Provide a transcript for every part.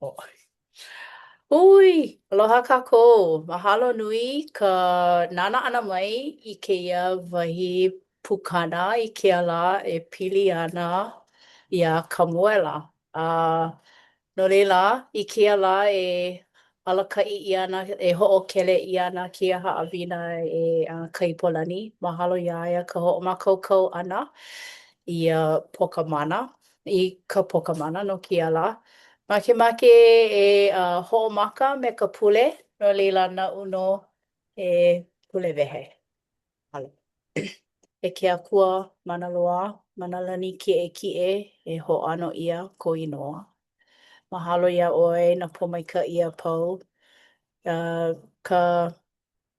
Oh. Hui! Aloha kākou! Mahalo nui ka nānā ʻana mai i kēia wahi pukana i kēia lā e pili ana iā Kamuela. A no laila, i kēia lā e alakaʻi ʻia ana, e hoʻokele ʻia ana kēia haʻawina e Kaipolani. Mahalo iā ia ka hoʻomākaukau ʻana i ia poka mana, i ka poka mana no kēia lā. Makemake e hoʻomaka me ka pule, no laila naʻu nō e pule wehe. Mahalo. E ke Akua mana loa, ma nā lani kiʻekiʻe e hōʻano ʻia kou inoa. Mahalo iā ʻoe nā pōmaikaʻi a pau uh, ka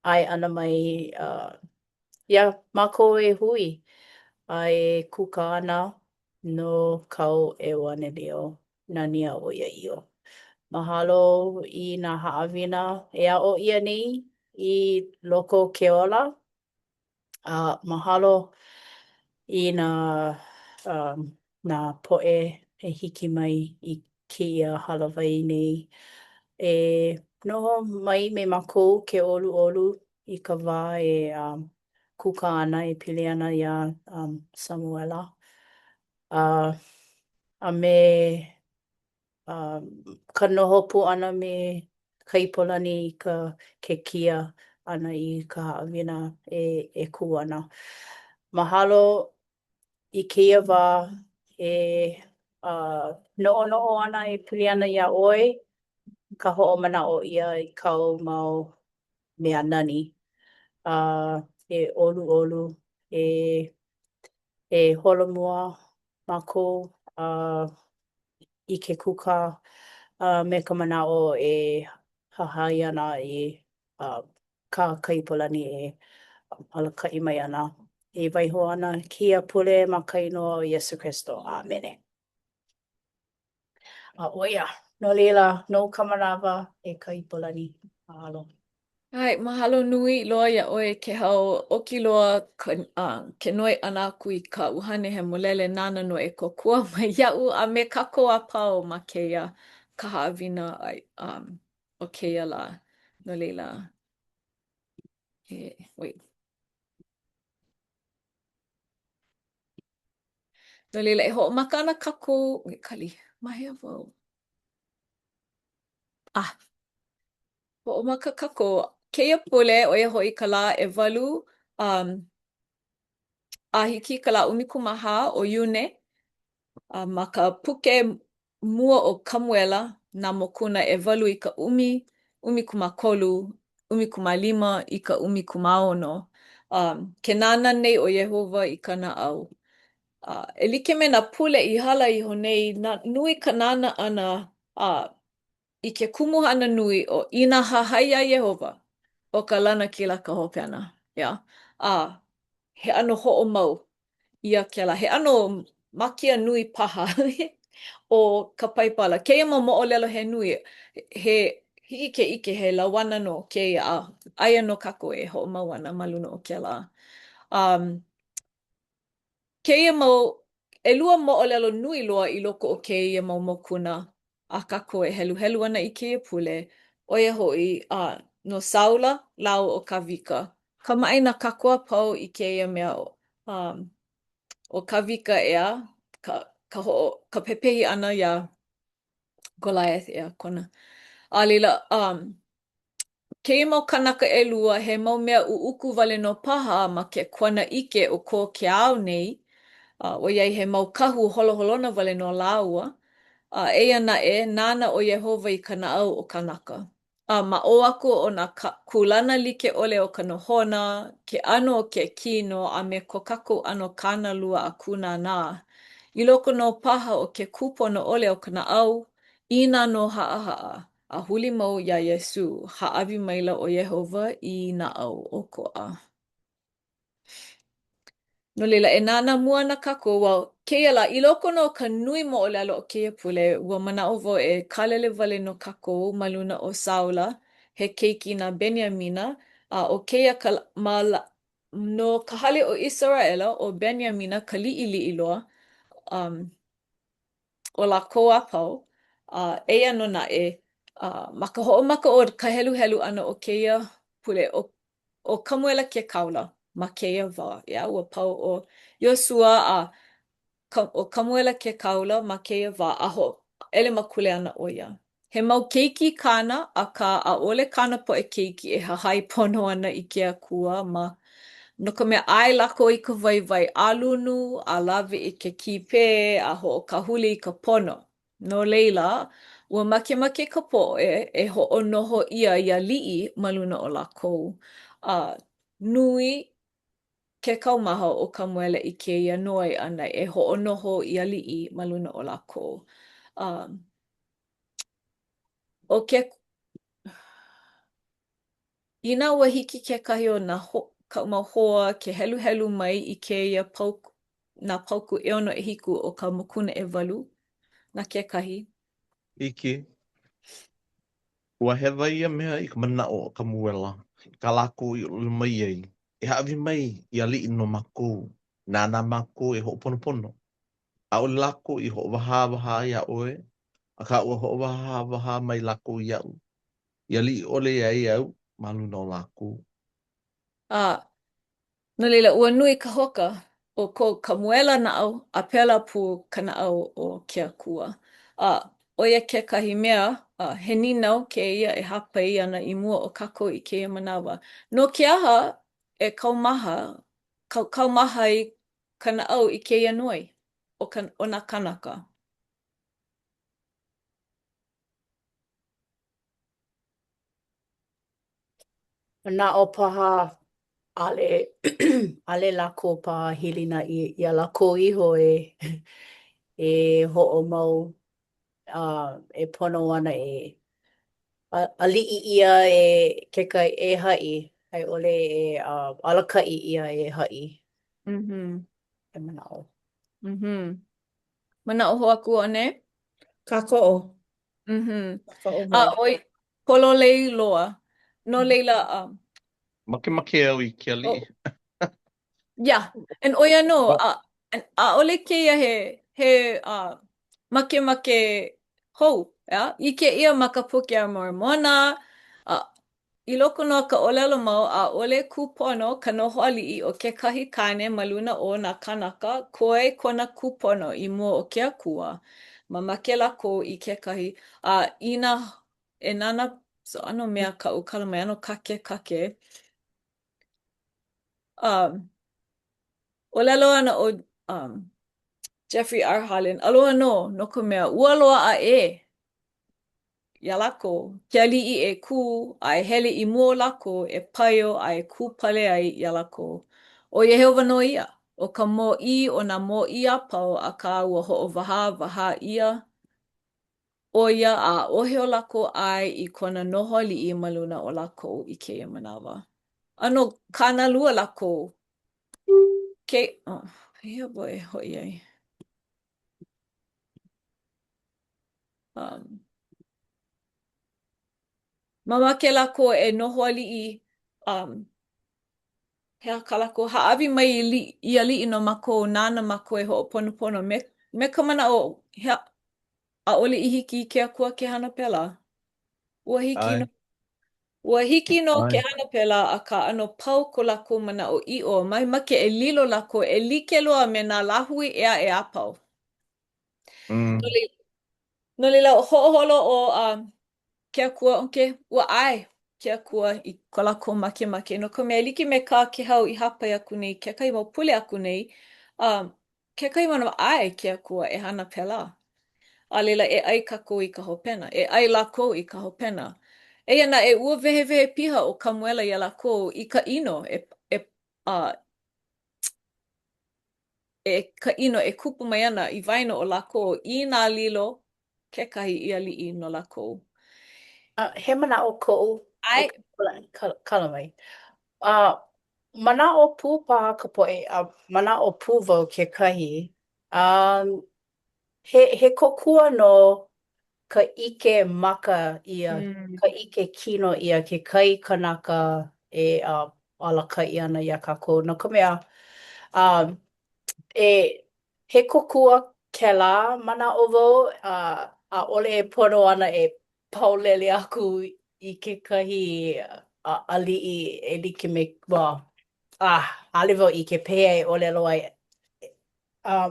ʻae ʻana mai uh, iā mākou e hui a e kūkā ana no kāu ʻeuanelio nani a ʻoiaʻiʻo. Mahalo i nā haʻawina e aʻo ʻia nei i loko o ke ola, a mahalo i nā um nā poʻe e hiki mai i kēia hālāwai nei e noho mai me mākou ke ʻoluʻolu i ka wā e um kūkā ana e pili ana iā um Samuela. A a me um ka noho pū ʻana me Kaipolani i ka ke kia ʻana i ka haʻawina e e kū ana. Mahalo i kēia wā e uh noʻonoʻo ana e pili ana iā ʻoe, ka hoʻomanaʻo ʻia i kāu mau mea nani. A e ʻoluʻolu, e e holomua mākou a i ke kūkā a me ka manaʻo e hahai ana i uh, kā Kaipolani e alakaʻi mai ana. E waiho ana kēia pule ma ka inoa o Iesu Kristo. ʻĀmene. A ʻo ia, no laila, nou ka manawa e Kaipolani. Mahalo. ʻAe, mahalo nui loa iā ʻoe Kehau. ʻOki loa ka, uh, ke noi ʻana aku i ka ʻUhane Hemolele nāna nō e kōkua mai iaʻu a me kākou a pau ma kēia ka haʻawina um, o kēia lā. No laila, e, wait. No laila, e hoʻomaka ana kākou, wait, kali, ma hea wau? Ah, Hoʻomaka kākou. Kēia pule, ʻo ia hoʻi ka lā ʻewalu um, a hiki i ka lā 14 o Iune, a ma ka puke mua o Kamuela, nā mokuna ʻewalu i ka ʻumi, 13, 15 i ka 16. Um, ke nānā nei ʻo Iēhova i ka naʻau. Uh, e like me nā pule i hala iho nei, na, nui ka nānā ʻana a uh, i ke kumuhana nui ʻo inā hahai iā Iēhova, ʻo ka lanakila ka hopena, yeah. A he ʻano hoʻomau ʻia kēlā, he ʻano mākia nui paha o ka Paipala. Kēia mau moʻolelo he nui, he hiki ke ʻike he lauana nō kēia, a aia nō kākou e hoʻomau ana ma luna o kēlā. Um, Kēia mau, ʻelua moʻolelo nui loa i loko o kēia mau mokuna a kākou e heluhelu ana i kēia pule, ʻo ia hoʻi, a, no Saula lāua ʻo Kāwika. Kamaʻāina kākou a pau i kēia mea, um, ʻo Kāwika, ʻeā, ka, ka hoʻo, ka pepehi ʻana iā Goliath, ʻeā, kona. A laila, um, Kēia mau kānaka ʻelua, he mau mea ʻuʻuku wale nō paha ma ke kuanaʻike o ko ke ao nei, ʻoiai he mau kahu holoholona wale nō lāua. A eia naʻe, nānā ʻo Iēhova i ka naʻau o kānaka. A ma ʻō aku o nā kūlana like ʻole o ka nohona, ke ʻano o ke kino, a me ko kākou ʻano kānalua a kūnānā, i loko nō paha o ke kūpono ʻole o ka naʻau, inā nō haʻahaʻa, A huli mau iā Iesū, hāʻawi maila ʻo Iēhova i naʻau ʻokoʻa. No laila, e nānā mua ana kākou, well, kēia lā, i loko nō o ka nui moʻolelo o kēia pule, ua manaʻo wau e kālele wale nō kākou ma luna o Saula, he keiki na Beniamina, a ʻo kēia ka, ma, no ka hale o ʻIseraʻela, ʻo Beniamina ka liʻiliʻi loa, um, o lākou a pau. A eia nō naʻe, a ma ka hoʻomaka o ka heluhelu ʻana o kēia pule, ʻo, ʻo Kamuela ke kāula ma kēia wā, ʻeā, ua pau ʻo Iosua a ka, ʻo Kamuela ke kāula ma kēia wā, a ho, ʻelemakule ana ʻo ia. He mau keiki kāna, akā, ʻaʻole kāna poʻe keiki e hahai pono ana i ke Akua ma, no ka mea, ʻae lākou i ka waiwai ʻālunu, a lawe i ke kīpē, a hoʻokahuli i ka pono. No laila, ua makemake ka poʻe e hoʻonoho ʻia i aliʻi ma luna o lākou. A nui ke kaumaha o Kamuela i kēia noi ʻana e hoʻonoho i aliʻi ma luna o lākou. A ʻo ke Inā ua hiki kekahi o nā ho kaʻu mau hoa ke heluhelu mai i kēia paukū, nā paukū ʻeono ʻehiku o ka mokuna ʻewalu, na kekahi. Hiki. Ua hewa ia mea i ka manaʻo o Kamuela, i kā lākou i ʻōlelo mai ai, E hāʻawi mai i aliʻi no mākou, nāna mākou e hoʻoponopono. ʻAʻole lākou i hoʻowahāwahā iā ʻoe, akā, ua hoʻowahāwahā mai lākou iaʻu, i aliʻi ʻole ai au ma luna o lākou. A no laila, ua nui ka hoka o ko Kamuela naʻau, a pēlā pū ka naʻau o ke Akua. A ʻo ia kekahi mea, a he nīnau kēia e hāpai ana i mua o kākou i kēia manawa. No ke aha e kaumaha, kau, kaumaha ai ka naʻau i kēia noi o, ka, o nā kānaka? Manaʻo paha ʻaʻole ʻaʻole lākou paha hilinaʻi iā lākou iho e e hoʻomau a e pono ana e aliʻi ʻia e kekahi e haʻi a i ʻole e alakaʻi ʻia e haʻi. Mm-hmm. E manaʻo. Mm-hmm. Manaʻo hou aku one? Kākoʻo. Mm-hmm. Kākoʻo A wau. ʻoi pololei loa. No laila, um, Makemake au i ke aliʻi. Oh. Yeah, and ʻo ia nō, a, and ʻaʻole kēia he, he uh, makemake hou, yeah? ʻIke ʻia ma ka Puke a Mormona, uh, I loko nō o ka ʻōlelo mau, ʻaʻole kūpono ka noho aliʻi o kekahi kāne ma luna o nā kānaka, koe kona kūpono i mua o ke Akua, mamake lākou i kekahi, a inā e nānā, so ʻano mea kaʻu kala mai, ʻano kakekake. Um, ʻōlelo ana ʻo um, Jeffrey R. Holland, aloha nō, no ka mea, ua loaʻa ʻē iā lākou, ke aliʻi e kū a e hele i mua o lākou, e paio a e kūpale ai iā lākou. ʻO Iēhova nō ia, ʻo ka mōʻī o nā mōʻī a pau, akā, ua hoʻowahāwahā ʻia ʻo ia, a ʻaʻohe o lākou ʻae i kona noho aliʻi ma luna o lākou i kēia manawa. ʻAno kānalua lākou. Ke, oh, pehea wau e hoʻi ai? Um, mamake lākou e noho aliʻi, um, he aha kā lākou hāʻawi mai i, li, i aliʻi no mākou, nāna mākou e hoʻoponopono me, me ka manaʻo, he, ʻaʻole i hiki i ke Akua ke hana pēlā. Ua hiki nō, ua hiki nō ke hana pēlā, akā ʻano pau ko lākou manaʻoʻiʻo, mamake e lilo lākou e like loa me nā lāhui ʻē aʻe a pau. Mm. No laila, no laila, hoʻoholo ʻo um, ke Akua, okay, ua ʻae ke Akua i ko lākou makemake, no ka mea, e like me kā Kehau i hāpai aku nei, kekahi mau pule aku nei, um, kekahi manawa ʻae ke Akua e hana pēlā. A laila, e ʻai kākou i ka hopena, e ʻai lākou i ka hopena. Eia naʻe, ua wehewehe piha ʻo Kamuela iā lākou i ka ʻino e, e, uh, e ka ʻino e kupu mai ana i waena o lākou inā lilo kekahi i aliʻi no lākou. A he manaʻo koʻu e ʻAe. kala mai. A manaʻo pū paha ka poʻe, a manaʻo pū wau kekahi, a he, he kōkua nō ka ʻike maka ʻia, ka ʻike kino ʻia kekahi kanaka e alakaʻi ana iā kākou. No ka mea, e, he kōkua kēlā manaʻo wau, a. ʻaʻole e pono ana e paulele aku i kekahi aliʻi e like me, well, ah, ʻaʻole wau ʻike pehea e ʻōlelo ai. Uh,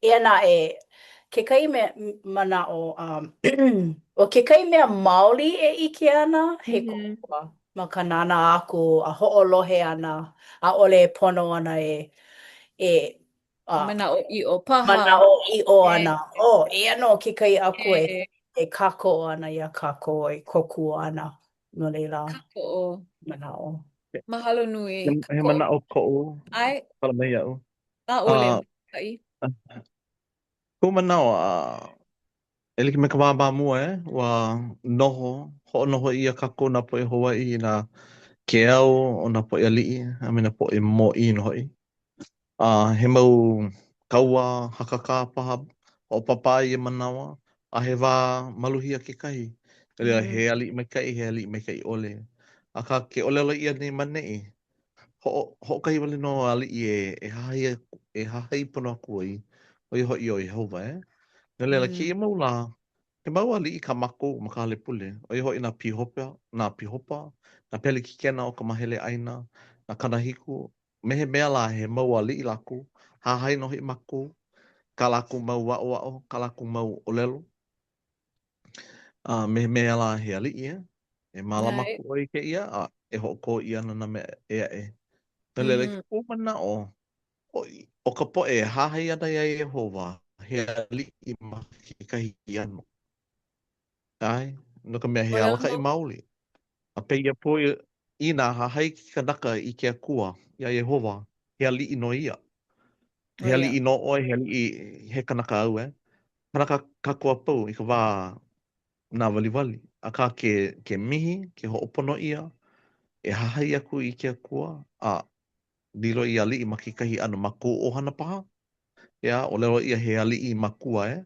eia naʻe, kekahi mea manaʻo, um, ʻo kekahi mea maoli e ʻike ana, he mm -hmm. kōkua ma ka nānā aku a hoʻolohe ʻana, ʻaʻole e pono ana e, e uh, manaʻoʻiʻo paha. Manaʻoʻiʻo ana. Oh, eia nō kekahi akua e, e kākoʻo ana iā kākou, e kōkua ana. No laila, Kākoʻo. manaʻo. Mahalo nui. He manaʻo koʻu. ʻAe. Kala mai iaʻu. ʻAʻole, maikaʻi. Koʻu manaʻo, e like me ka wā ma mua, e, ua noho, hoʻonoho ʻia kākou nā poʻe Hawaiʻi i nā ke au o nā poʻe aliʻi a me nā poʻe mōʻī nō hoʻi. A he mau kaua hakakā paha hoʻopāpā ia manawa, a he wā maluhia kekahi. No laila, he aliʻi maikaʻi, he aliʻi maikaʻi ʻole. Akā, ke ʻōlelo ʻia nei ma neʻi, Hoʻo, hoʻokahi wale nō aliʻi e, e hahai aku, e hahai pono aku ai, ʻo ia hoʻi ʻo Iēhova, e. No laila, mm. kēia mau lā, he mau aliʻi kā mākou ma ka hale pule, ʻo ia hoʻi nā pīhopa, nā pīhopa, nā pelekikena o ka mahele ʻāina, nā kanahiku, me he mea lā he mau aliʻi lākou, hahai nō hoʻi mākou, kā lākou mau aʻoaʻo, kā lākou mau ʻōlelo. A me he mea lā he aliʻi, e, e mālama aku ʻoe i kēia, a e hoʻokō ʻia ana nā mea ʻē aʻe. No laila, i koʻu manaʻo, ʻo ka poʻe e hahai ana iā Iēhova, he aliʻi ma kekahi ʻano. ʻAe, no ka mea, he alakaʻi maoli. A pēia pū, inā hahai ke kanaka i ke Akua, iā Iēhova, he aliʻi nō ia. He aliʻi nō ʻoe, he aliʻi, he kanaka au, e. Kanaka kākou a pau i ka wā nāwaliwali, akā ke, ke mihi, ke hoʻopono ʻia, e hahai aku i ke Akua, a lilo i aliʻi ma kekahi ʻano ma kou ʻohana paha, ʻeā, ʻōlelo ʻia he aliʻi makua, e,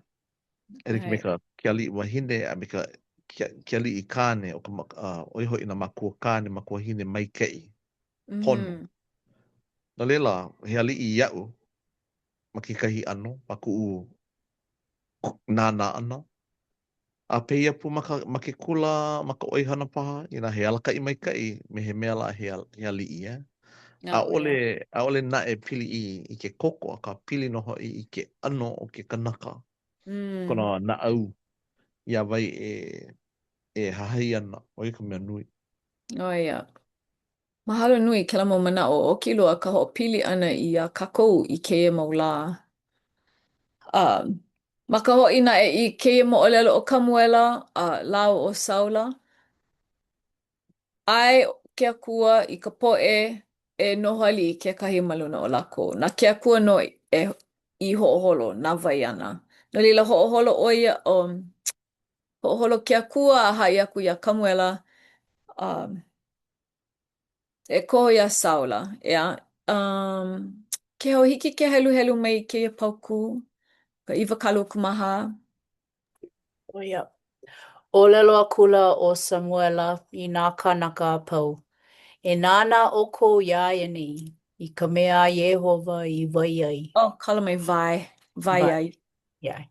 e like me ka ke aliʻi wahine a me ka ke, ke aliʻi kāne, o ka, uh, ʻo ia hoʻi nā makua kāne, makuahine maikaʻi, pono. Mm -hmm. No laila, he aliʻi iaʻu, ma kekahi ʻano, ma kuʻu nānā ʻana. A pēia pū ma ka, ma ke kula, ma ka ʻoihana paha, inā he alakaʻi maikaʻi, me he mea lā he, he aliʻi, e. ʻAʻole, ʻaʻole naʻe pili i, i ke koko, akā pili nō hoʻi i ke ʻano o ke kanaka, mm. kona naʻau iā wai e, e hahai ana, ʻo ia ka mea nui. ʻO ia. Mahalo nui kēlā mau manaʻo oki loa ka hoʻopili ʻana iā kākou i kēia mau lā. A ma ka hoʻi naʻe i kēia moʻolelo o Kamuela a lāua ʻo Saula, ʻae ke Akua i ka poʻe e noho aliʻi kekahi ma luna o lākou. Na ke Akua nō e i hoʻoholo na wai ana. No laila, hoʻoholo ʻo ia, um, hoʻoholo ke Akua a haʻi aku iā Kamuela, um, E koho iā Saula, ʻeā. Um, Keho, hiki ke heluhelu mai i kēia paukū, ka 24. ʻO ia. ʻŌlelo akula ʻo Samuʻela i nā kānaka a pau, E nānā ʻoukou iā ia nei, i ka mea a Iēhova i wae ai. Oh, kala mai wae, wae ai. Ai.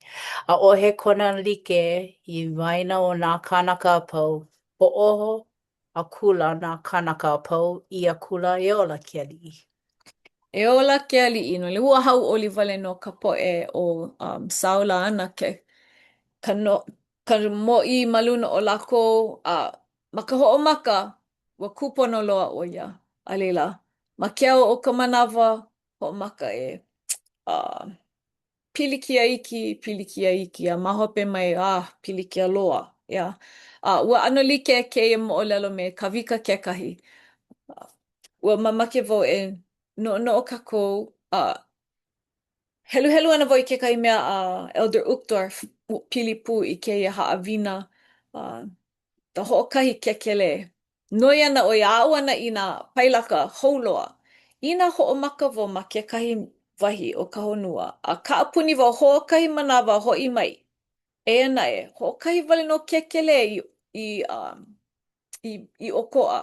ʻAʻohe kona like i waena o nā kānaka a pau, hoʻōho akula nā kānaka a pau, ʻī akula, E ola ke aliʻi. E ola ke aliʻi. No laila, ua hauʻoli wale nō ka poʻe o um, Saula ana ke, ka, no, ka mōʻī ma luna o lākou, a ma ka hoʻomaka, ua kūpono loa ʻo ia. A laila, ma ke ao o ka manawa, hoʻomaka e uh, Pilikia iki, pilikia iki, a ma hope mai, ah, pilikia loa, ʻeā. A ua ʻano like kēia moʻolelo me Kāwika kekahi. Ua mamake wau e noʻonoʻo kākou, a heluhelu ana wau i kekahi mea a Elder Uchtdorf pili pū i kēia haʻawina, a hoʻokahi kēkelē Noi ana ʻo ia, aʻo ana i nā pailaka hou loa. Inā hoʻomaka wau ma kekahi wahi o ka honua, a kaʻapuni wau hoʻokahi manawa a hoʻi mai. Eia naʻe, hoʻokahi wale nō kēkelē i, i, i, i ʻokoʻa.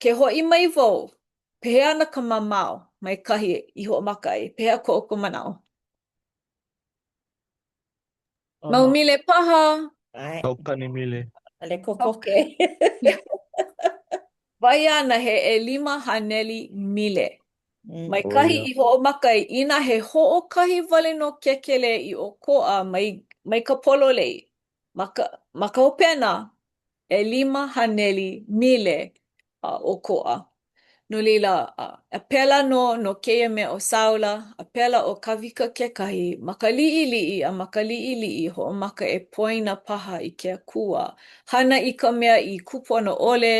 Ke hoʻi mai wau, pehea ana ka mamao mai kahi i hoʻomaka ai? Pehea ko ʻoukou manaʻo? Mau mile paha. ʻAe. Kaukani mile. ʻAʻole kokoke. Wahi āna he 500 mile. Mm. Mai kahi i hoʻomaka ai, inā he hoʻokahi wale nō kēkelē i ʻokoʻa mai, mai ka pololei, ma ka, ma ka hopena, 500 mile a ʻokoʻa. No laila, a pēlā nō no kēia mea ʻo Saula, a pēlā ʻo Kāwika kekahi, ma ka liʻiliʻi a ma ka liʻiliʻi, hoʻomaka e poina paha i ke Akua, hana i ka mea i kūpono ʻole,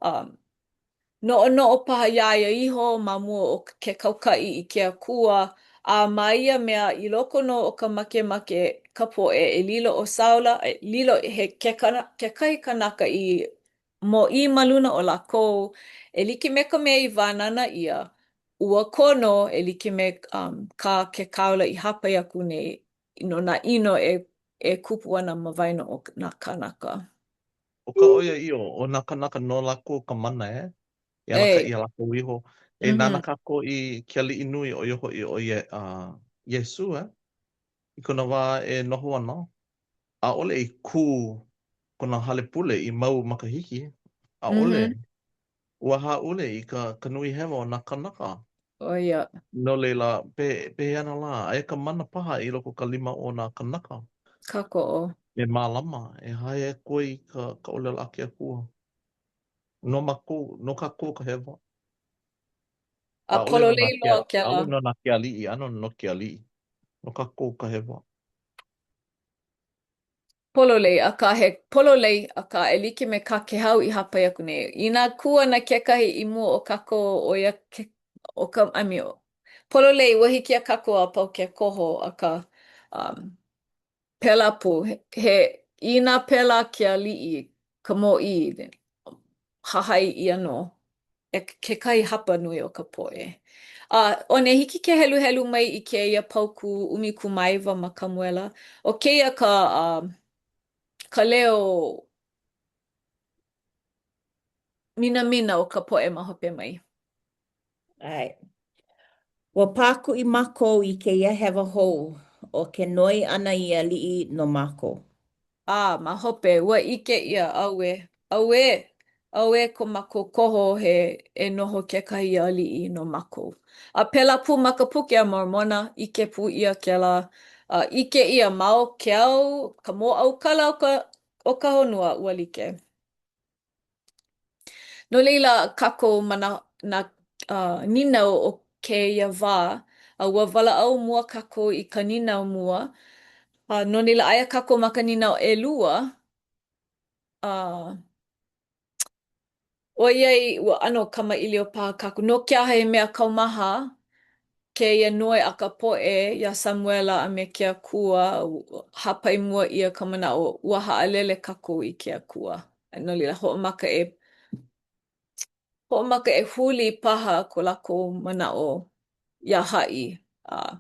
a noʻonoʻo paha iā ia iho ma mua o ke kaukaʻi i ke Akua, a ma ia mea, i loko nō o ka makemake ka poʻe e lilo ʻo Saula, e lilo he kekahi kanaka i mōʻī ma luna o lākou, e like me ka mea i wānana ʻia, ua kono e like me um, kā ke kāula i hāpai aku nei no nā ʻino e, e kupu ana ma waena o nā kānaka. ʻO ka ʻoiaʻiʻo, ʻo nā kānaka no lākou ka mana, e, e alakaʻi iā lākou iho. E nānā kākou i ke aliʻi nui, ʻo ia hoʻi ʻo Ie, uh, Iesū, e, i kona wā e noho ana, ʻaʻole i kū kona hale pule i mau makahiki, ʻaʻole. Mm -hmm. Ua hāʻule i ka, ka nui hewa o nā kānaka. ʻO ia. No laila, pe, pehea ana lā, aia ka mana paha i loko o ka lima o nā kānaka. Kākoʻo. E mālama, e hai aku ai i ka, ka ʻōlelo a ke Akua. No mākou, no kākou ka hewa. A pololei loa kēlā. ʻAʻole no nā ke aliʻi, ʻano no ke aliʻi. No kākou ka hewa. Pololei, akā he pololei, akā e like me kā Kehau i hāpai aku nei, inā kū ana kekahi i mua o kākou ʻo ia ke, ʻo ka, I mean, pololei, ua hiki iā kākou a pau ke koho, akā, um, pēlā pū, he, he, inā pēlā ke aliʻi, ka mōʻī, hahai ʻia nō e kekahi hapa nui o ka poʻe. A ʻo hiki ke heluhelu mai i kēia paukū 19 ma Kamuela. ʻO kēia ka, uh, ka leo minamina o ka poʻe ma hope mai. ʻAe. Ua pākuʻi mākou i kēia hewa hou, ʻo ke noi ʻana i aliʻi no mākou. A ma hope, ua ʻike ʻia, auē, auē, auē ko mākou koho he e noho kekahi aliʻi no mākou. A pēlā pū ma ka Puke a Mormona, ʻike pū ʻia kēlā, a ʻike ʻia ma o ke au, ka mōʻaukala o ka, o ka honua, ua like. No laila kākou ma nā, nā uh, nīnau o kēia wā, a ua walaʻau mua kākou i ka nīnau mua, a no laila aia kākou ma ka nīnau ʻelua, a ʻoiai ua ʻano kamaʻilio paha kākou, no ke aha he mea kaumaha kēia noi a ka poʻe iā Samuela a me ke Akua, hāpai mua ʻia ka manaʻo, ua haʻalele kākou i ke Akua. No laila, hoʻomaka e, hoʻomaka e huli paha ko lākou manaʻo iā haʻi. A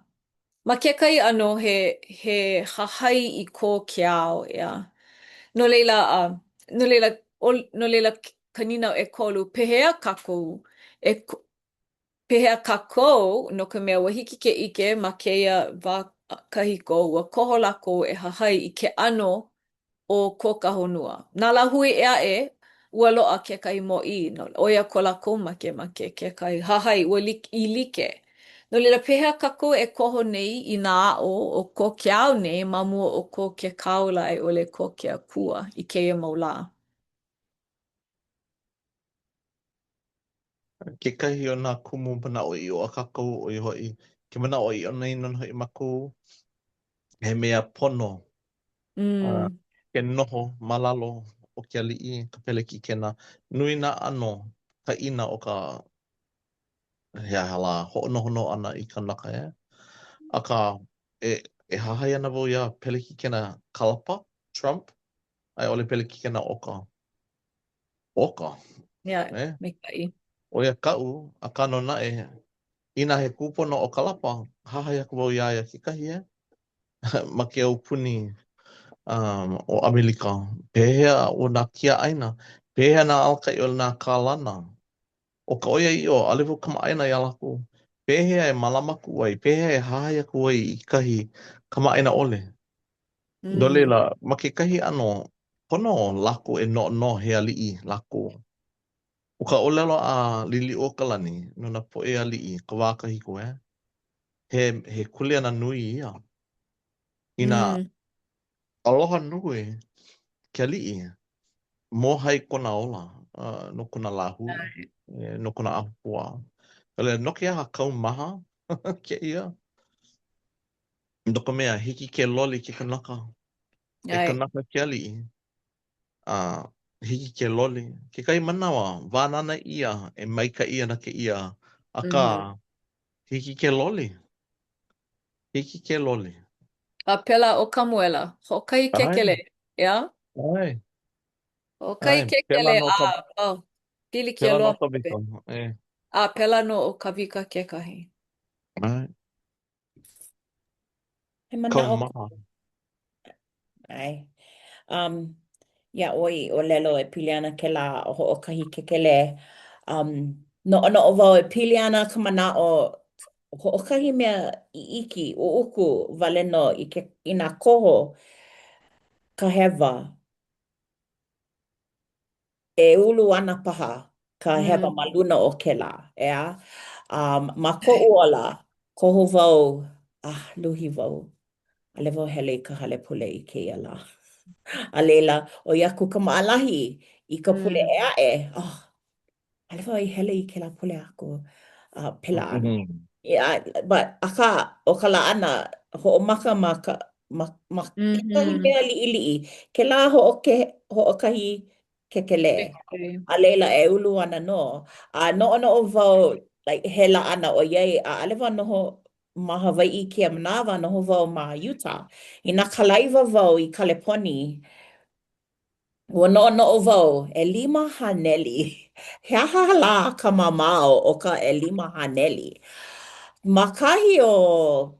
ma kekahi ʻano, he, he hahai i ko ke ao, ʻeā. No laila, a, no laila, no laila ka nīnau ʻekolu, pehea kākou e Pehea kākou, no ka mea, ua hiki ke ʻike ma kēia wā kahiko, ua koho lākou e hahai i ke ʻano o ko ka honua. Nā lāhui ʻē aʻe, ua loaʻa kekahi mōʻī, ʻo ia ko lākou makemake, kekahi hahai, ua like, i like. No laila, pehea kākou e koho nei i nā aʻo o ko ke ao nei ma mua o ko ke kāula a i ʻole ko ke Akua i kēia mau lā? Kekahi o nā kumu manaʻoʻiʻo a kākou, ʻo ia hoʻi, ke manaʻoʻiʻo nei nō hoʻi mākou, he mea pono mm. ke noho ma lalo o ke aliʻi, ka pelekikena. Nui nā ʻano kaʻina o ka he aha lā, hoʻonohonoho ʻana i kanaka, e? Akā, e, e hahai ana wau iā Pelekikena Kalapa, Trump, a i ʻole Pelekikena Oka. Oka. Yeah, eh? maikaʻi. ʻO ia kaʻu, akā nō naʻe, inā he kūpono ʻo Kalapa, hahai aku wau iā ia kekahi, eh? ma ke aupuni um, o ʻAmelika. Pehea ʻo nā kiaʻāina? Pehea nā alakaʻi o nā kalana? ʻO ka ʻoiaʻiʻo, ʻaʻole wau kamaʻāina iā lākou. Pehea e mālama aku ai? Pehea e hahai aku ai i kahi kamaʻāina ʻole? No Mm. laila, ma kekahi ʻano, pono lākou e noʻonoʻo he aliʻi lākou. ʻO ka ʻōlelo a Liliʻuokalani no nā poʻe aliʻi ka wā kahiko, eh? He, he kuleana nui ia. Inā Mm. aloha nui ke aliʻi, mōhai kona ola uh, no kona lāhui, eh, no kona ahupuaʻa. No laila, no ke aha kaumaha kēia? No ka mea, hiki ke loli ke kanaka. He ʻAe. kanaka ke aliʻi. A hiki ke loli. Kekahi manawa, wānana ʻia e maikaʻi ana kēia, akā, Mm -hmm. hiki ke loli. Hiki ke loli. A pēlā ʻo Kamuela, hoʻokahi ʻAe. kekele, ʻeā? ʻAe. Hoʻokahi ʻAe. Pēlā kekele nō a ka, oh, pilikia pēlā loa nō ma hope. Kawika. ʻAe. A pēlā nō ʻo Kawika kekahi. ʻAe. He manaʻo Kaumaha. ʻAe. Um, iā ʻoe i ʻōlelo e pili ana kēlā hoʻokahi kēkelē, um, noʻonoʻo wau e pili ana ka manaʻo hoʻokahi mea iki, ʻuʻuku wale nō i ke, inā koho ka hewa. E ulu ana paha ka hewa Mm. ma luna o kēlā, ʻeā? Um, ma koʻu ola, koho wau, ah, luhi wau. ʻAʻole wau hele i ka hale pule i kēia lā. A laila, ʻoi aku ka maʻalahi i ka pule Mm. ʻē aʻe. Oh, ʻaʻole wau i hele i kēlā pule aku. Uh, pēlā. Mm -hmm. Yeah, but, akā, ʻo ka laʻana, hoʻomaka ma ka, ma, ma Mm kekahi -hmm. mea liʻiliʻi, kēlā hoʻoke, hoʻokahi kēkelē. Kēkelē. A laila, e ulu ana nō. A noʻonoʻo wau, like, he laʻana ʻoiai, ʻaʻole wau noho ma Hawaiʻi i kēia manawa, noho wau ma Utah. Inā kalaiwa wau i Kaleponi, Ua noʻonoʻo wau, 500. He aha lā ka mamao o ka 500? Ma kahi o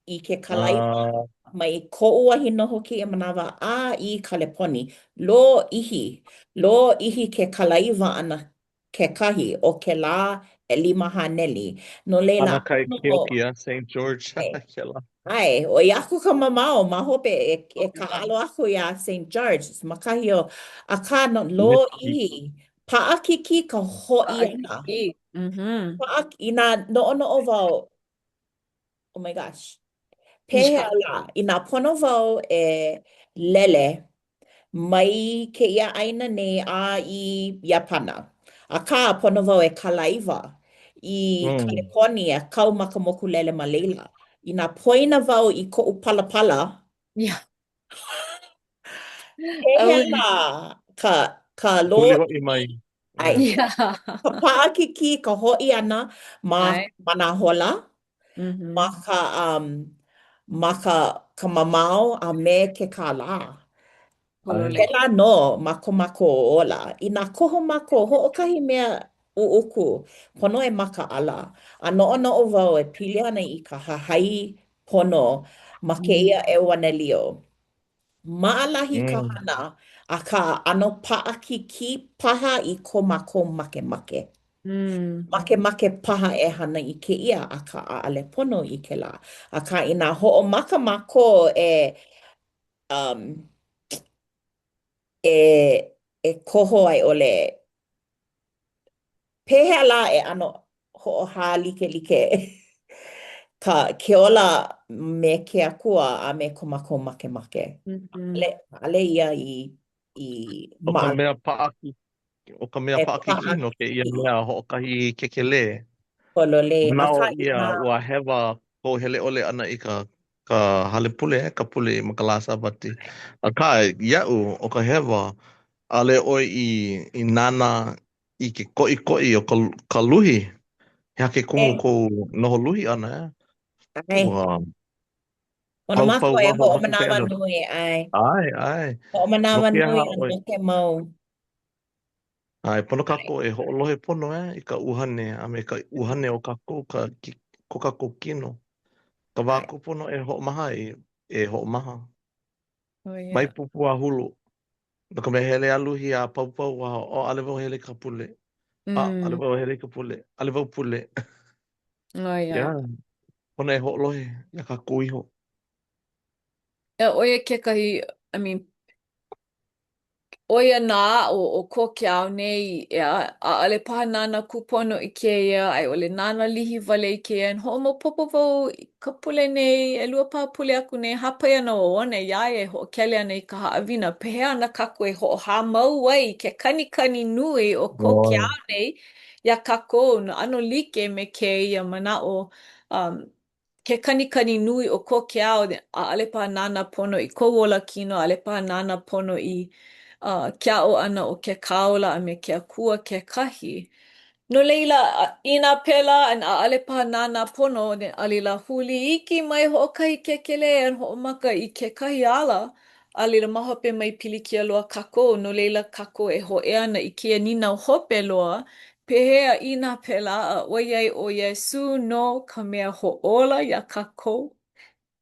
i ke kalaiwa Uh, mai koʻu wahi noho kēia manawa a i Kaleponi, lōʻihi, lōʻihi ke kalaiwa ʻana kekahi o kēlā 500. No laila, Hana Kai noʻonoʻo, Keoki, St. George, kēlā. ʻAe, ʻoi aku ka mamao ma hope e, e kāʻalo aku iā St. George, ma kahi o, akā no lōʻihi, paʻakikī ka hoʻi ʻana. Paʻakikī. Mm-hmm. Paʻa, inā noʻonoʻo wau, oh my gosh, pehea lā, inā pono wau e lele mai kēia ʻāina nei a i Iāpana. Akā, pono wau e kalaiwa i Mm. Kaleponi a kau ma ka mokulele ma laila. Inā poina wau i koʻu palapala, Yeah. pehea lā ka, ka Huli lōʻihi, hoʻi mai. ʻae, Yeah. Yeah. ka paʻakikī ka hoʻi ʻana ma, ʻAe. ma nā hola, ma Mm-hmm. ka, um, ma ka, ka mamao a me ke kālā. ʻAe. Pololei. Pēlā nō ma ko mākou ola. Inā koho mākou hoʻokahi mea ʻuʻuku, pono e makaʻala. A noʻonoʻo wau e pili ana i ka hahai pono ma Mm. kēia ʻeuanelio. Maʻalahi ka Mm. hana, akā ʻano paʻakikī paha i ko mākou makemake. Mm. Makemake paha e hana i kēia, akā ʻaʻole pono i kēlā. Akā inā hoʻomaka mākou e um, e, e koho a i ʻole, pehea lā e ʻano hoʻohālikelike ka ke ola me ke akua a me ko mākou makemake. Mm -hmm. ʻAʻole, ʻaʻole ia i, i ʻO ka maʻalahi. mea paʻaki, ʻo ka mea E paʻakikī no kēia paʻakikī. mea hoʻokahi kēkelē. Pololei. Manaʻo Akā ʻia inā ua hewa kou hele ʻole ʻana i ka ka hale pule, ka pule ma ka lā Sābati. Akā, iaʻu, ʻo ka hewa, ʻaʻole ʻoe i i nānā i ke koʻikoʻi o ka ka luhi. He aha ke kumu e, kou noho luhi ʻana, eh? ʻae. Ua Pono paupau mākou e waho ma kekahi ʻano. hoʻomanawanui, ʻae. ʻAe, ʻae. No ke Hoʻomanawanui aha a ʻoe? noke mau. ʻAe, pono kākou e hoʻolohe pono eh, i ka ʻuhane a me ka ʻuhane o kākou, ka, ko kākou kino. Ka wā ʻAe. kūpono e hoʻomaha ai, e hoʻomaha. Oh, Mai yeah. pupuāhulu. No ka mea hele a luhi a paupau waho, oh, ʻaʻole wau hele i ka pule. A, ʻaʻole Mm. wau hele i ka pule. ʻAʻole wau pule. Oh, yeah. Yeah. Pono e hoʻolohe iā kākou iho. ʻO ia kekahi, I mean, ʻo ia nā aʻo o ko ke ao nei, ʻeā, ʻaʻole paha nānā kūpono i kēia, a i ʻole nānā lihi wale i kēia. And hoʻomaopopo wau i ka pule nei, ʻelua paha pule aku nei, hāpai ana ʻo One iā ia e hoʻokele ana i ka haʻawina, pehea ana kākou e hoʻohāmau ai i ke kanikani nui o ko ke ao nei iā kākou, no ʻano like me kēia manaʻo um, ke kanikani nui o ko ke ao, ʻaʻole paha nānā pono i kou ola kino, ʻaʻole paha nānā pono i uh, ke aʻo ʻana o ke kāula a me ke akua kekahi. No laila, inā pēlā, ʻaʻole paha nānā pono, a laila huli iki mai hoʻokahi kēkelē a hoʻomaka i kekahi ala, a laila ma hope mai pilikia loa kākou, no laila kākou e hōʻea ana i kēia nīnau hope loa, pehea inā pēlā a ʻoiai ʻo Iesū nō ka mea hoʻōla iā kākou,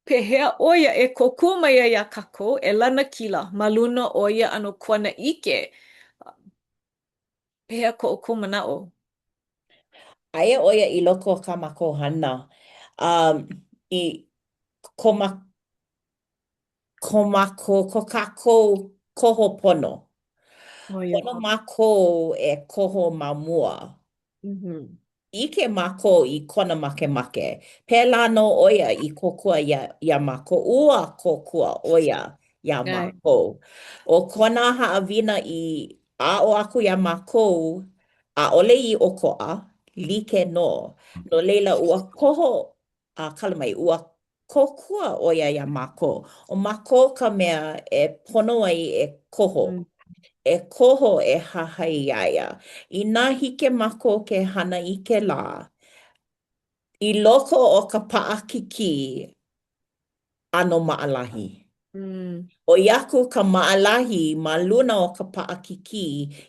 pehea ʻo ia e kōkua mai ai iā kākou e lanakila ma luna o ia ʻano kuanaʻike? Pehea ko ʻoukou manaʻo? Aia ʻo ia i loko o kā mākou hana. Um, i ko ma, ko mākou, ko kākou koho pono. ʻO ia. Pono mākou e koho ma mua. Mm-hmm. ʻIke mākou i kona makemake. Pēlā nō ʻo ia i kōkua iā, iā mākou. Ua kōkua ʻo ia iā mākou. ʻO kona haʻawina i aʻo aku iā mākou, ʻaʻole i ʻokoʻa, like nō. No laila, ua koho a kala mai, ua kōkua ʻo ia iā mākou. ʻO mākou ka mea e pono ai e koho, e koho e hahai iā ia. Inā hiki mākou ke hana i kēlā, i loko o ka paʻakikī, ʻano maʻalahi. ʻOi aku ka maʻalahi ma luna o ka paʻakikī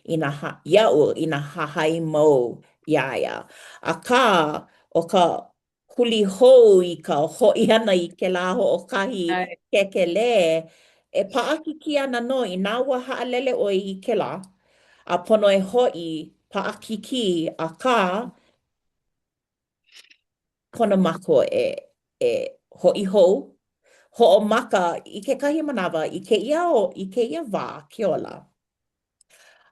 inā iaʻu inā hahai mau iā ia. Akā, ʻo ka huli hou i ka hoʻi ʻana i kēlā hoʻokahi kēkelē, e paʻakikī ana nō inā ua haʻalele ʻoe i kēlā, a pono e hoʻi, paʻakikī, akā, pono mākou e e hoʻi hou, hoʻomaka i kekahi manawa i kēia i kēia wā ke ola.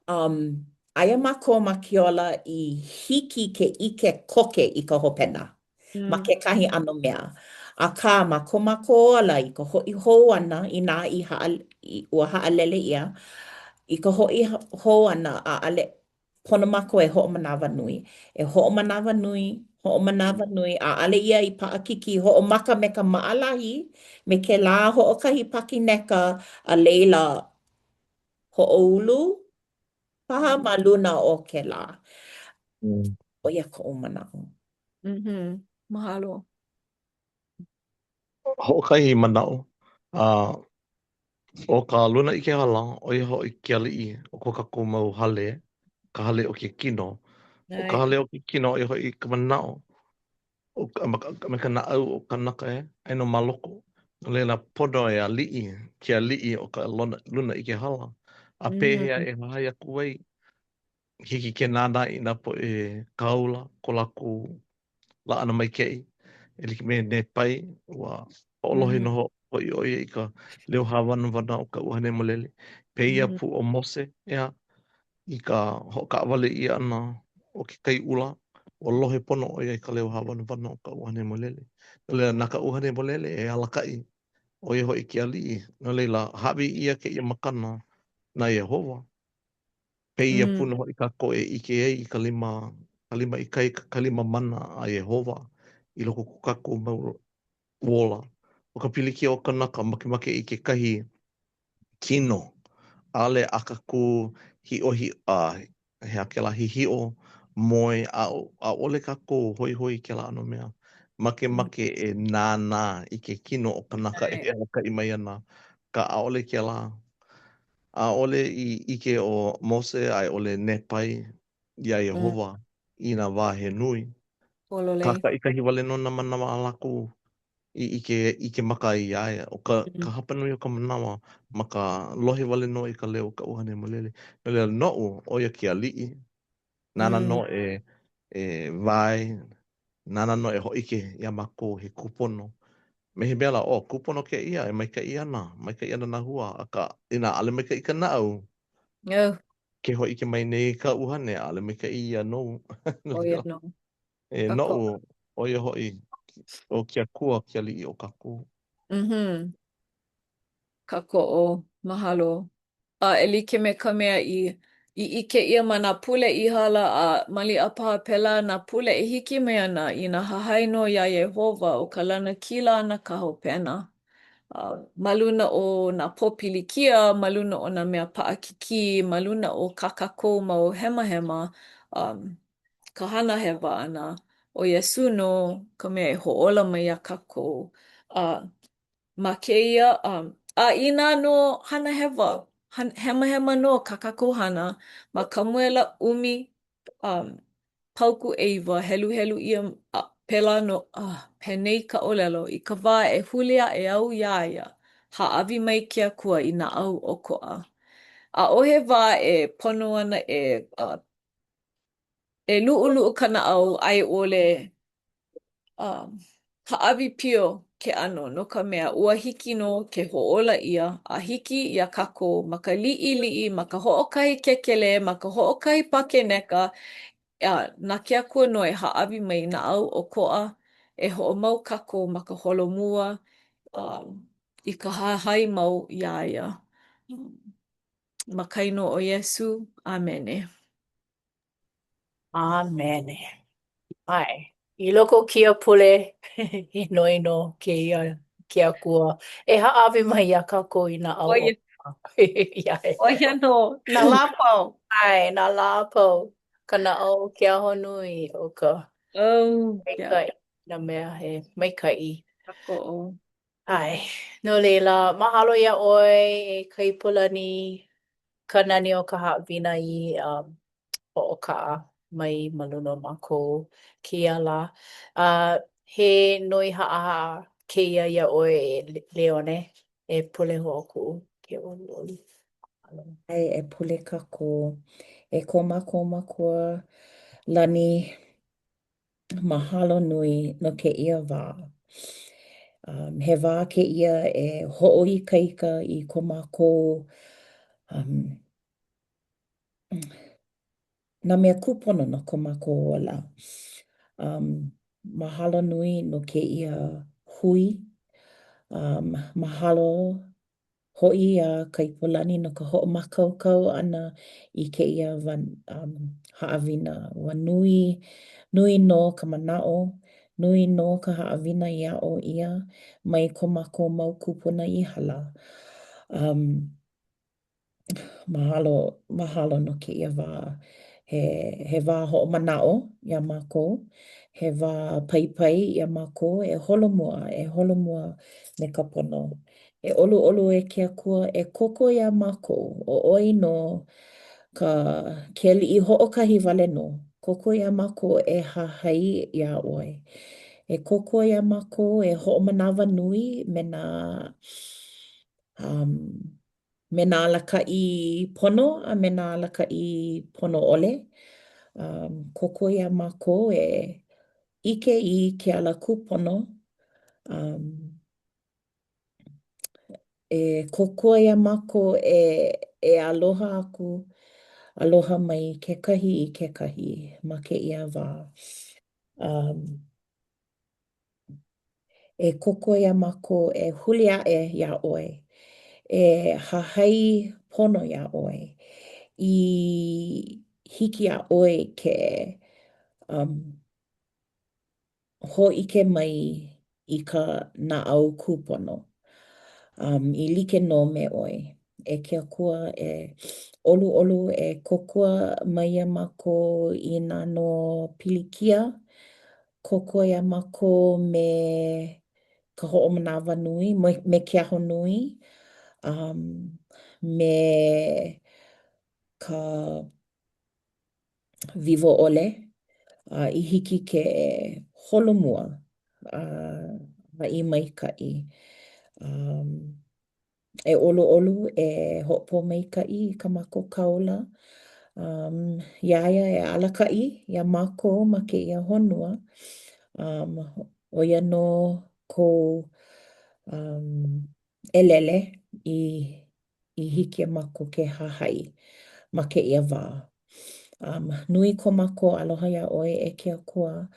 Um, aia mākou ma ke ola i hiki ke ʻike koke i ka hopena mm. ma kekahi ʻano mea. Akā, ma ko mākou ola i ka hoʻi hou ʻana inā i haʻa, i, ua haʻalele ʻia, i ka hoʻi hou ʻana, ʻaʻole, pono mākou e hoʻomanawanui. E hoʻomanawanui, hoʻomanawanui, ʻaʻole ia i paʻakikī, hoʻomaka me ka maʻalahi, me kēlā hoʻokahi pakineka, a laila hoʻoulu paha ma luna o kēlā. ʻO ia koʻu manaʻo. Mm-hmm. Mahalo. Hoʻokahi manaʻo, a ʻo ka luna i ke hala, ʻo ia hoʻi ke aliʻi o ko kākou mau hale, ka hale o ke kino. ʻO ka hale o ke kino, ʻo ia hoʻi ka manaʻo o ka, me ka naʻau o kanaka e, aia nō ma loko. No laila, pono e aliʻi, ke aliʻi o ka luna i ke hala. A pehea e hahai aku ai Hiki ke nānā i nā poʻe kāula, ko lākou laʻana maikaʻi, e like me Nepai, ua hoʻolohe nō hoʻi ʻo ia i ka leo hāwanawana o ka ʻUhane Hemolele. Pēia pū ʻo Mose, ʻeā, i ka hoʻokaʻawale ʻia ʻana o ke Kai ʻUla, ua lohe pono ʻo ia i ka leo hāwanawana o ka ʻUhane Hemolele. No laila, na ka ʻUhane Hemolele e alakaʻi, ʻo ia hoʻi ke aliʻi. No laila, hāʻawi ʻia kēia makana na Iēhova. Pēia pū nō hoʻi kākou e ʻike ai i ka lima, ka lima ikaika, ka lima mana a Iēhova i loko o ko kākou mau ola. ʻO ka pilikia o kanaka, makemake i kekahi kino, ʻaʻole ʻakakū hiʻohi, a he aha kēlā hihiʻo, moe, a ʻaʻole kākou hoihoi i kēlā ʻano mea. Makemake e nānā i ke kino o kanaka e alakaʻi mai ana, akā ʻaʻole kēlā. ʻAʻole i ʻike ʻo Mose a i ʻole Nepai iā Iēhova i nā wā he nui. Kākaʻikahi wale nō nā manawa a lākou i ʻike ʻike maka ai iā ia. ʻO ka ka hapanui o ka manawa, ma ka lohe wale nō i ka leo o ka ʻUhane Hemolele. No laila, noʻu, ʻo ia ke aliʻi. Nāna nō e e wae, nāna nō e hōʻike iā mākou he kūpono. Me he mea lā, oh, kūpono kēia, e maikaʻi ana, maikaʻi ana nā hua, akā, inā ʻaʻole maikaʻi ka naʻau, Oh. ke hōʻike mai nei ka ʻuhane, ʻaʻole maikaʻi ia nou. ʻO ia nō. E noʻu, ʻo ia hoʻi, ʻo ke Akua ke aliʻi o kākou. Mhm. Kākoʻo, mahalo. A e like me ka mea i i ʻike ʻia ma nā pule i hala a maliʻa paha pēlā nā pule e hiki mai ana, inā hahai nō iā Iēhova, ʻo ka lanakila ana ka hopena. A ma luna o nā pōpilikia, ma luna o nā mea paʻakikī, ma luna o kā kākou mau hemahema, um, ka hana hewa ʻana, ʻo Iesū nō ka mea e hoʻōla mai iā kākou. A ma kēia, um, a inā nō hana hewa, hemahema nō kā kākou hana, ma Kamuela ʻumi, um, paukū ʻeiwa, heluhelu ʻia, a pēlā nō, ah, penei ka ʻōlelo, i ka wā e huli aʻe au iā ia, hāʻawi mai ke Akua i naʻau ʻokoʻa. ʻAʻohe wā e pono ana e uh, e luʻuluʻu ka naʻau a i ʻole um, hāʻawi pio ke ʻano no ka mea ua hiki nō ke hoʻōla ʻia a hiki iā kākou ma ka liʻiliʻi, ma ka hoʻokahi kēkelē, ma ka hoʻokahi pakeneka, a na ke Akua nō e hāʻawi mai naʻau ʻokoʻa e hoʻomau kākou ma ka holomua um, i ka hahai mau iā ia. Ma ka inoa ʻo Iesū. ʻĀmene. ʻĀmene. ʻAe. I loko o kēia pule, e noi nō kēia ke Akua e hāʻawi mai iā kākou i naʻau ʻO ia. ʻO ia nō, nā lā a pau. ʻAe, nā lā a pau. Ka naʻau, ke ahonui, ʻo ka Oh, yeah. maikaʻi, nā mea he maikaʻi. Kākoʻo. ʻAe. No laila, mahalo iā ʻoe e Kaipolani, ka nani o ka haʻawina i um, hoʻokaʻa mai ma luna o mākou kēia lā. Uh, he noi haʻahaʻa kēia iā ʻoe e Leone, e pule hou aku ke ʻoluʻolu. ʻAe, e pule kākou. E ko mākou Makua lani, Mahalo nui no kēia wā. Um, he wā kēia e hoʻoikaika i ko mākou um, nā mea kūpono no ko mākou ola. Um, mahalo nui no kēia hui. Um, mahalo hoʻi iā Kaipolani no ka hoʻomākaukau ʻana i kēia um, haʻawina. Ua nui, nui nō ka manaʻo, nui nō ka haʻawina i aʻo ʻia mai ko mākou mau kūpuna i hala. Um, mahalo, mahalo no kēia wā. He, he wā hoʻomanaʻo iā mākou, he wā paipai iā mākou e holomua, e holomua me ka pono. E ʻoluʻolu e ke Akua e kōkua iā mākou, ʻo ʻoe nō ka ke aliʻi hoʻokahi wale nō, kōkua iā mākou e hahai iā ʻoe. E kōkua iā mākou e hoʻomanawanui me nā um, me nā alakaʻi pono a me nā alakaʻi pono ʻole. Um, kōkua iā mākou e ʻike i ke ala kūpono. Um, E kōkua iā mākou e e aloha aku, aloha mai kekahi i kekahi ma kēia wā. Um, e kōkua iā mākou e huli aʻe iā ʻoe, e hahai pono iā ʻoe, i hiki iā ʻoe ke um, hōʻike mai i ka naʻau kūpono, um, i like nō me ʻoe. E ke Akua, e ʻoluʻolu, e kōkua mai iā mākou inā nō pilikia, kōkua iā mākou me ka hoʻomanawanui, me ke ahonui, um, me ka wiwo ʻole a i hiki ke holomua a, a i maikaʻi. Um, e ʻoluʻolu e hoʻopōmaikaʻi i kā mākou kāula um, iā ia e alakaʻi iā mākou ma kēia honua. Um, ʻo ia nō kou. um, ʻelele i i hiki iā mākou ke hahai ma kēia wā. Um, nui ko mākou aloha iā ʻoe e ke Akua,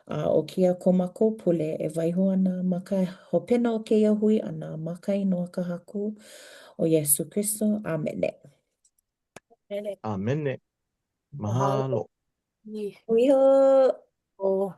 a ʻo kēia ko mākou pule e waiho ana ma ka hopena o kēia hui ʻana ma ka inoa ka Haku ʻo Iesū Kristo. ʻĀmene. ʻĀmene. ʻĀmene. Mahalo. Mahalo. Hui hou. Oh.